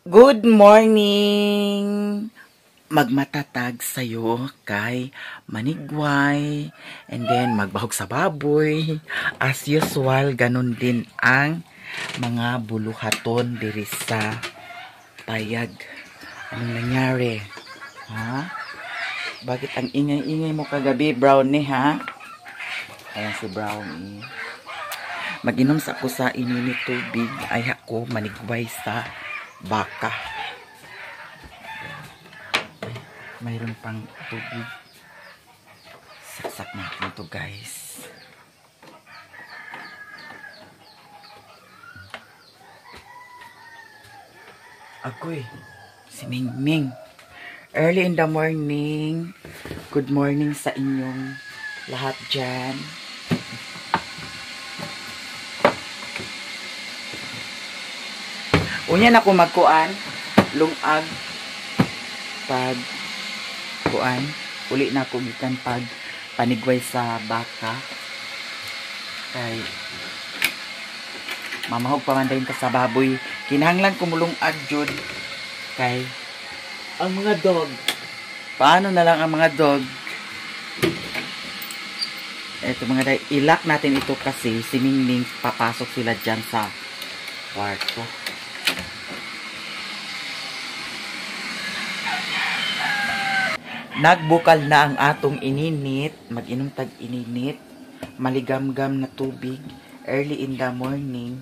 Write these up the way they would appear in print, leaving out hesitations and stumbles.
Good morning! Magmatatag sa'yo kay Manigway and then magbahog sa baboy. As usual, ganun din ang mga buluhaton diri sa payag. Anong nangyari? Ha? Bakit ang ingay-ingay mo kagabi, Brownie, ha? Ayan si Brownie. Mag-inom sa ako sa ininit tubig. Ay ako manigway sa baka. Ay, mayroon pang tubig. Saksak natin to, guys. Agoy, si Mingming. Early in the morning. Good morning sa inyong lahat dyan. Unya na ko magkuan, lungag pag kuan, uli na ko gikan pag panigway sa baka. Kay mamahog pa man dayon ta sa baboy. Kinahanglan ko mulungag jud kay ang mga dog. Paano na lang ang mga dog? Eto mga day, ilak natin ito kasi si Mingming papasok sila dyan sa kwarto. Nagbukal na ang atong ininit. Mag-inom tag ininit. Maligamgam na tubig. Early in the morning.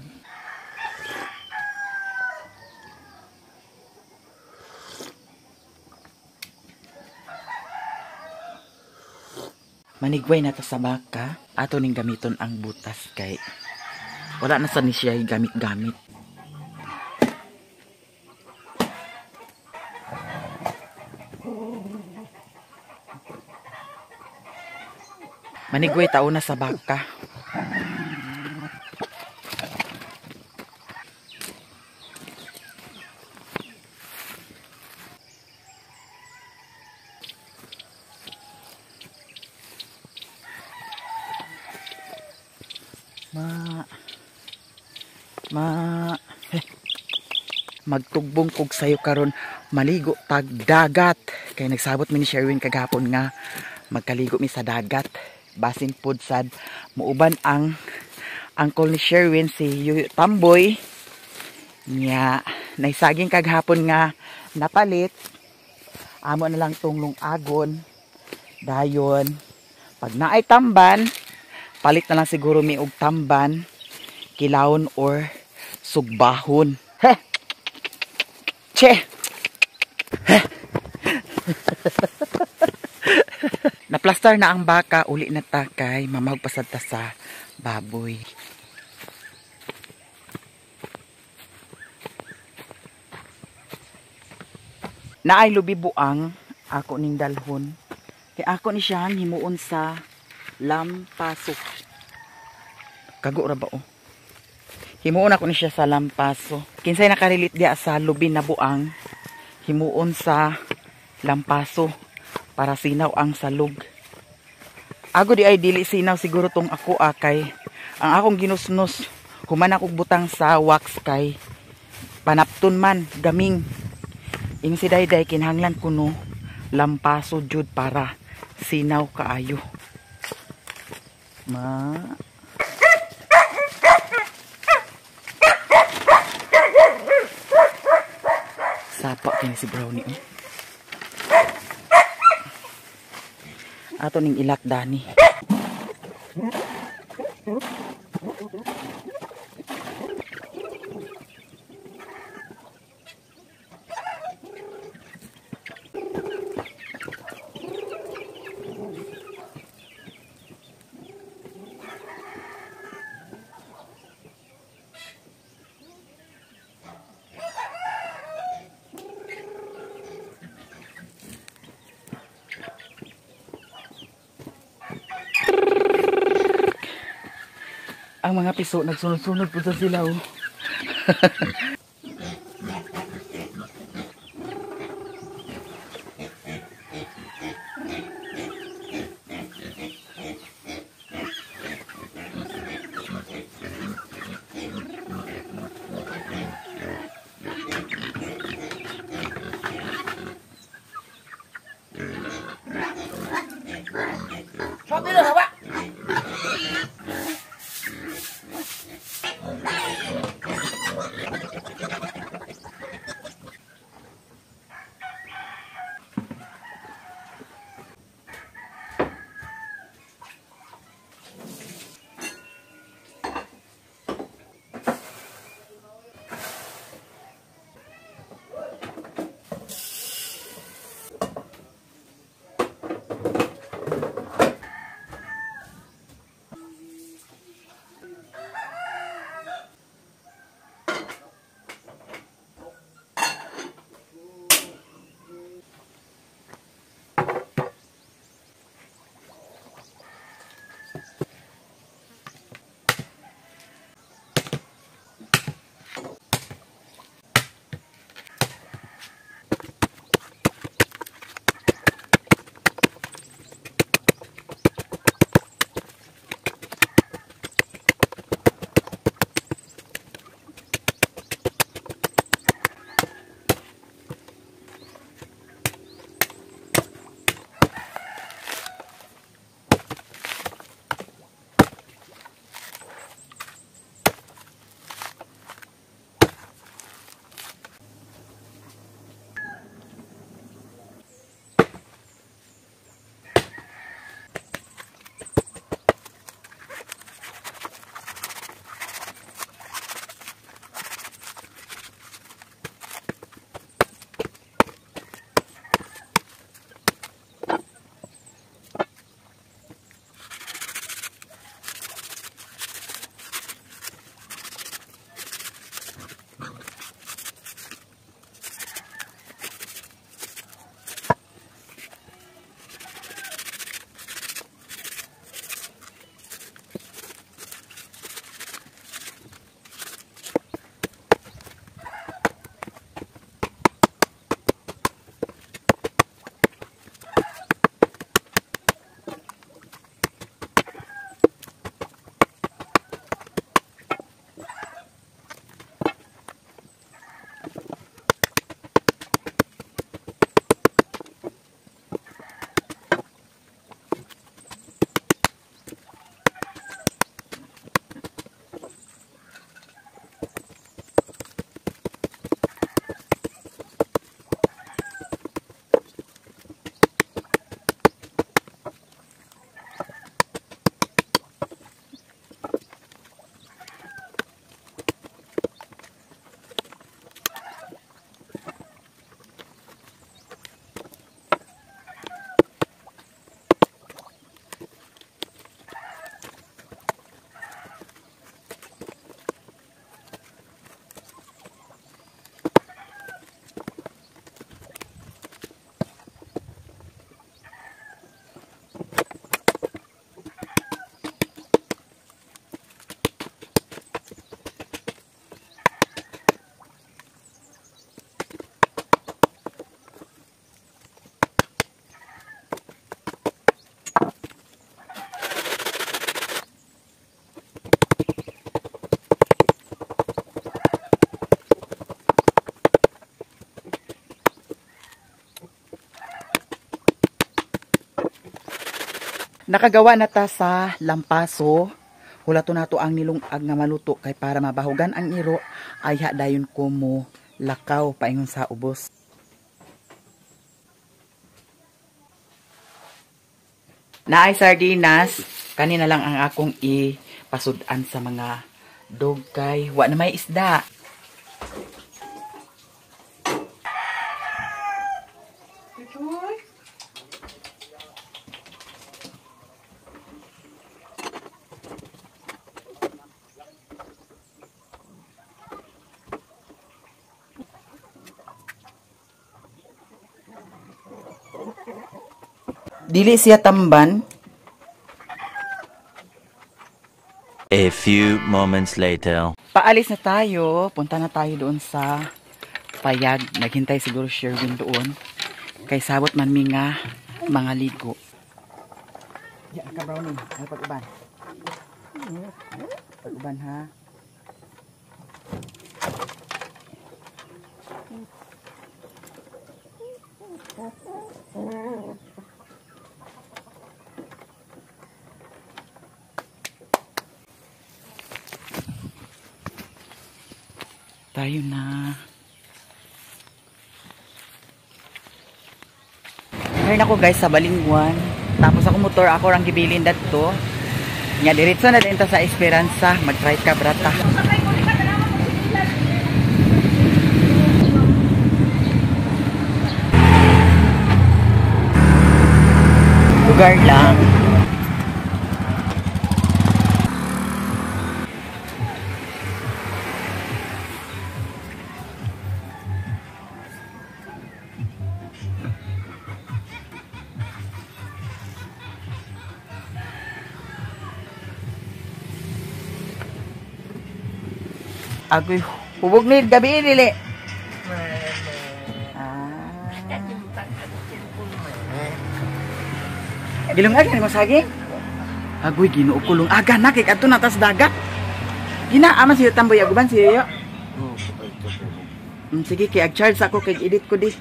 Manigway na ta sa baka. Ato ning gamiton ang butas kay wala na sa ni siya gamit-gamit. Manigway tao na sa baka. Ma ma eh. Magtugbong kog sayo karon maligo tag dagat. Kay nagsabot mi ni Sherwin kagahapon nga magkaligo mi sa dagat. Basin pod sad muuban ang uncle ni Sherwin si Yuyu Tamboy. Nya naisaging kagahapon nga napalit. Amo na lang tong lungagon. Dayon pag naay tamban, palit na lang siguro mi og tamban, kilawon or sugbahon. Heh. Che. Heh. Naplastar na ang baka, uli na ta kay mamahog pasad ta sa baboy. Naay lubi buang ako ning dalhon. Kay ako ni siyang himuon sa lampaso. Kago ra ba o? Himuon ako ni siya sa lampaso. Kinsay nakarelate diya sa lubi na buang, himuon sa lampaso para sinaw ang salog. Ago di ay dili sinaw siguro tong ako kay ang akong ginusnos human akong butang sa wax kay panapton man gaming. Ing si Dayday kinahanglan kuno lampaso jud para sinaw kaayo. Ma sapa kini si Brownie oh. Ato ning ilak dani. Ang mga piso nagsunod-sunod po sa sila oh. Pero hawa. Nakagawa na ta sa lampaso. Hulato nato ang nilungag nga maluto kay para mabahugan ang iro ayha dayon ko mo lakaw paingon sa ubos. Naay sardinas, kanina lang ang akong ipasud-an sa mga dog kay wa na may isda. Dili siya tamban. A few moments later. Paalis na tayo. Punta na tayo doon sa payag. Naghintay siguro Sherwin doon. Kay sabot man mi nga mga ligo. Ya, ka brownie. Ay pag-uban. Pag-uban ha. Tayo na. Ngayon ako guys sa Balingwan. Tapos ako motor, ako rang gibilin dadto. Nya diretso na din ta sa Esperanza, mag-try ka brata. Lugar lang. Agoy, hubog ni gabi dili. Gilungagan ni mo saging? Agoy, Ginoo ko lungagan na kay kadto na tas dagat. Gina ama siyo tamboy aguban siyo yo. Sige kay ag-charge ako kay edit ko di.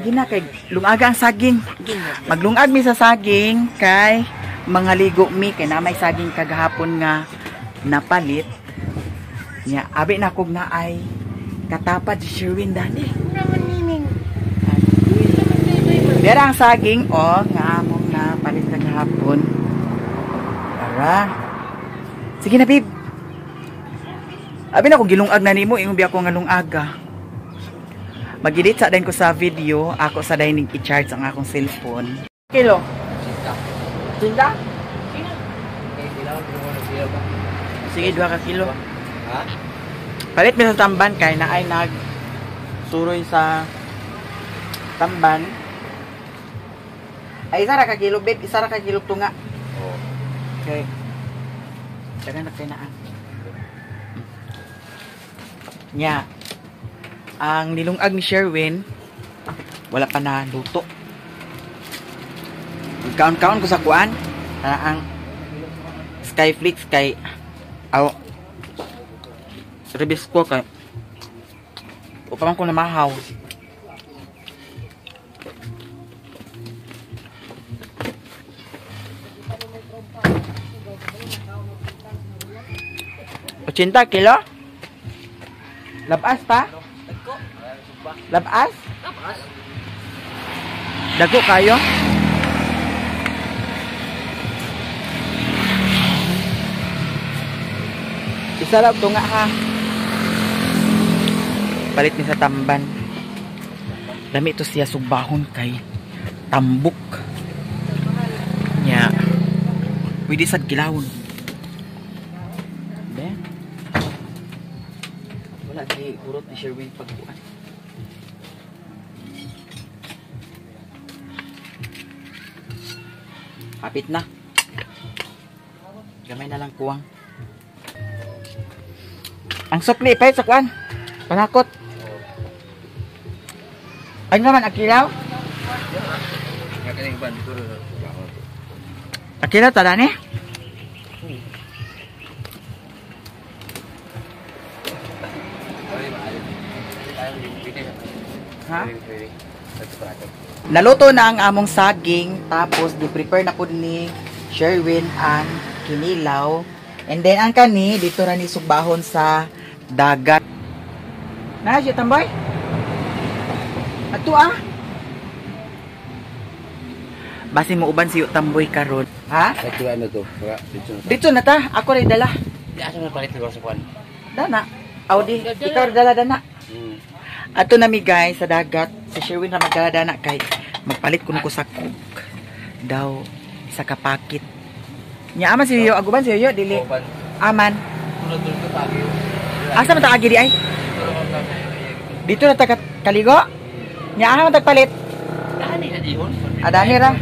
Gina kay lungaga ang saging. Maglungag mi sa saging kay mga ligo mi kay na may saging kagahapon nga napalit. Nya abi na kog na ay katapad si Sherwin dani. Dera ang saging o oh, nga among napalit kagahapon. Tara. Sige na babe. Abi na kog gilungag na nimo ingon biya ko nga lungaga. Mag-edit sa dayon ko sa video, ako sa dining i-charge ang akong cellphone. Kilo. 50. Sige, 2 ka kilo. Palit mi sa tamban kay na ay nag suroy sa tamban. Ay isa ra ka kilo babe, isa ra ka kilo tunga. Oh. Okay. Dagan na kay naa. Nya. Ang nilungag ni Sherwin wala pa na luto. Kaon-kaon ko sa kuan. Ang Skyflix kay aw rebis ko kay upaman ko na mahaw. $80 kilo? Labas pa? Labas? Dago kayo? Isa lang tunga ha. Palit ni sa tamban. Dami ito siya sugbahon kay tambok. Nya. Pwede sad gilawon. Be. Wala kay kurot ni Sherwin pagbuan. Kapit na. Gamay na lang kuwang. Ang sukli pa sa kuan. Panakot. Ano naman akilaw? Akilaw tada ni? Ha? Naluto na ang among saging, tapos di-prepare na pud ni Sherwin ang kinilaw. And then ang kani dito ra ni sugbahon sa dagat. Na siya tambay? Ato ah. Basin mo uban siyo tamboy karon. Ha? Dito na to. Dito na ta. Ako ray dala. Di asa man palit sa kuan. Dana. Audi, ikaw ray dala dana. Ato na mi guys sa dagat. Si Sherwin ra magdala dana kay magpalit kuno ko sa cook. Daw isa ka pakit. Nya aman si Yoyo, aguban si Yoyo dili. Aman. Asa man ta agi di ay? Dito na ta kaligo? Nya aha man tagpalit? Dani na dihon. Adani ra.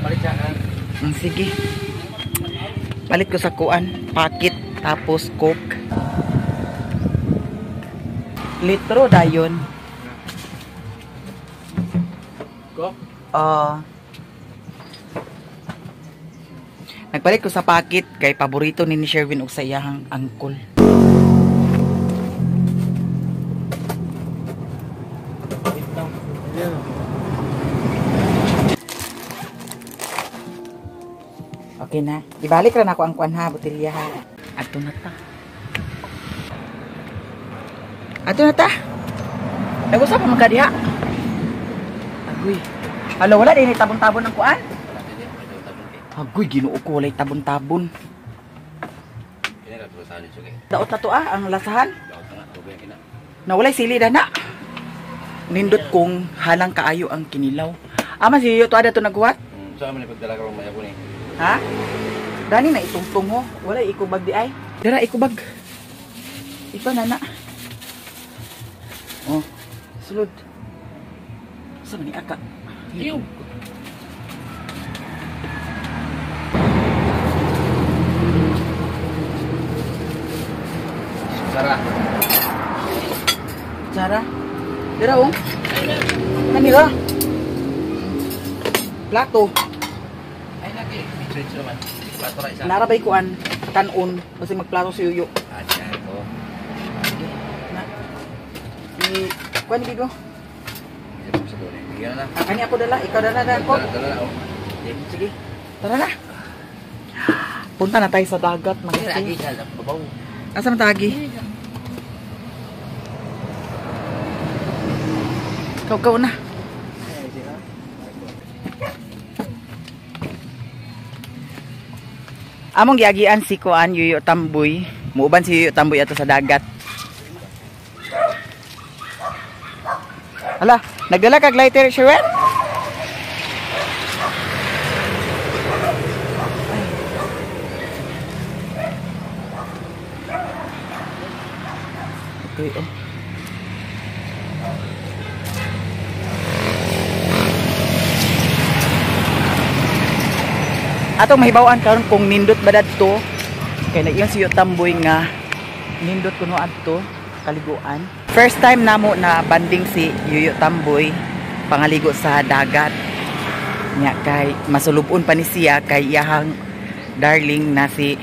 Sige. Palit ko sa kuan, pakit tapos coke. Litro dayon. Coke? Oo. Nagpalit ko sa pakit kay paborito ni Sherwin og sa iyahang angkol. Okay na. Ibalik ra nako ang kuan ha, botelya ha. Adto na ta. Ato na ta. Nag-usap pa man ka diha. Agoy. Hala, wala din tabon-tabon ang kuan. Agoy, Ginoo ko, walay tabon-tabon. Daot na to ang lasahan. Nawalay sili na na. Nindot kong halang kaayo ang kinilaw. Ama si Yoyo to ada to naghuwat? Saan man ipagdala karong maya ko ni? Ha? Dani na itungtong ho. Walay ikubag di ay. Dara ikubag. Ito na na. Oh, sulod. Sa man ni aka? Iyo. Sara. Sara. Dara oh. Kanila. Plato. Ay lagi, stretch naman. Plato ra isa. Narabay kuan kanon basta magplato si Yuyo. Ah, siya ko. Na. I kuan bigo. Bigyan na. Kani ako dala, ikaw dala na ako. Dala na oh. Sige. Tara na. Punta na tayo sa dagat mga Lagi sa babaw. Asa man tagi? Ikaw na. Among giagian si Kuan Yuyo Tamboy. Muuban si Yuyo Tamboy ato sa dagat. Hala, nagdala kag lighter, Sherwin? Okay, oh. Atong mahibaw-an karon kung nindot ba dadto kay nag-ingon si Tamboy nga nindot kuno adto kaliguan. First time namo na banding si Yuyo Tamboy pangaligo sa dagat. Nya kay masulubon pa ni siya kay iyahang darling na si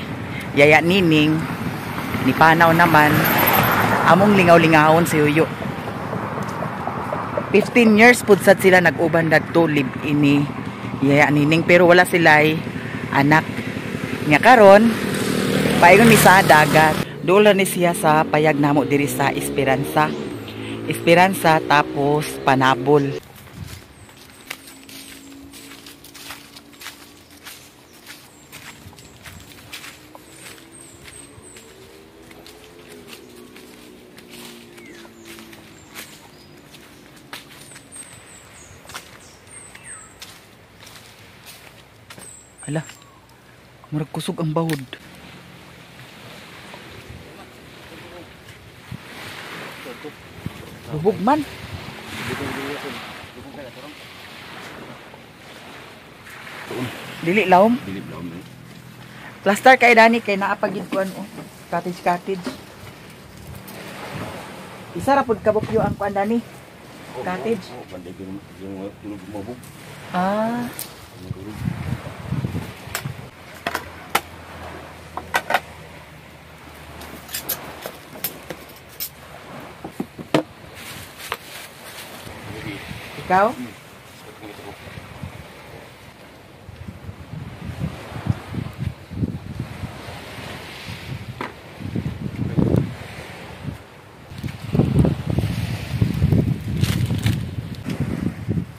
Yaya Nining ni panaw naman among lingaw-lingawon si Yuyo. 15 years pud sad sila nag-uban dadto live ini Yaya Nining pero wala sila'y anak. Nya karon paingon mi sa dagat. Dool ni siya sa payag namo diri sa Esperanza. Esperanza tapos Panabol. Ala, murag kusog ang bahod. Lubog man. Dili lawom. Dili lawom. Plaster kay Dani kay naa pa gid kuan oh. Cottage cottage. Isa ra pud kabukyo ang kuan Dani. Cottage. Oh, banday yung tulog mabog. Ah. Ikaw?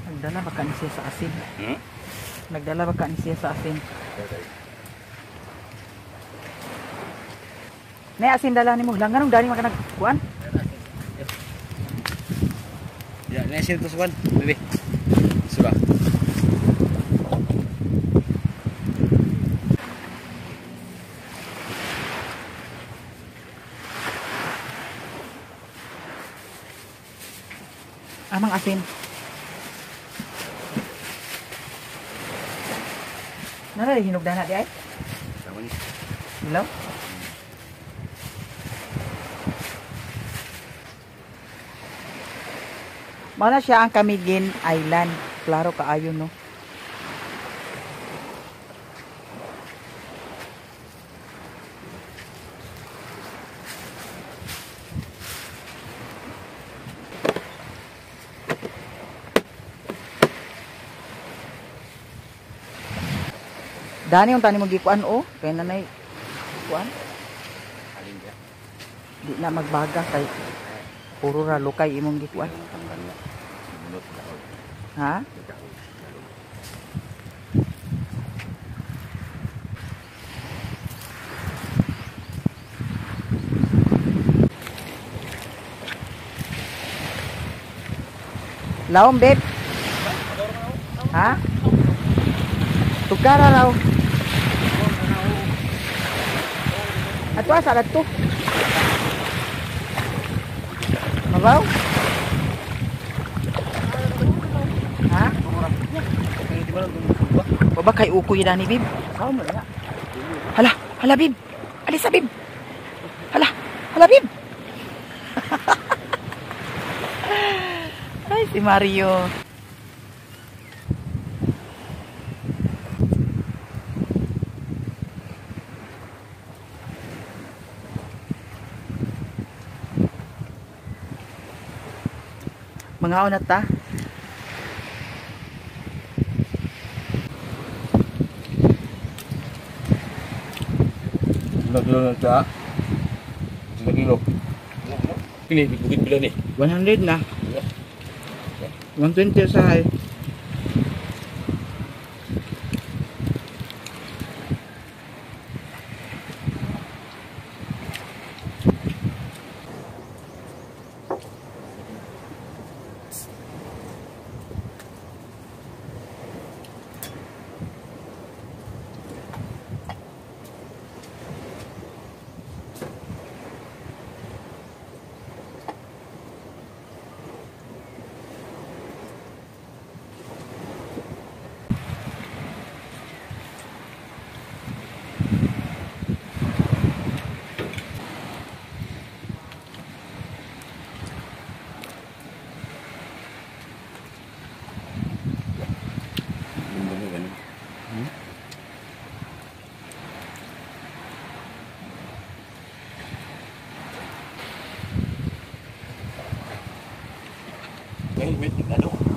Nagdala ba ka ni siya sa asin? Hmm? Nagdala ba ka ni siya sa asin? Nay asin dala nimo. Lang nganong dani man ka nagkuan? Ya, nay asin to suwan, bebe. Suba. Amang asin. Nara hinog dana di ay? Tama ni. Hello? Mana siya ang Camiguin Island. Klaro kaayo no. Dani yung tani mo gikuan oh, kay nanay kuan. Alin ka? Di na magbaga kay Puro ra lukay imong gikuan. Ha? Laom, babe. Ha? Tukara raw. Ato asa to. Mabaw? Ha? Baba kay ukoy na ni bib. Hala, hala bib. Alisa bib. Hala, hala bib. Ay, si Mario. Mga unat ta. Kilo na ta. 3 kilo. Kini bukit pila ni. 100 na. 120 sa hay. Helmet, ano?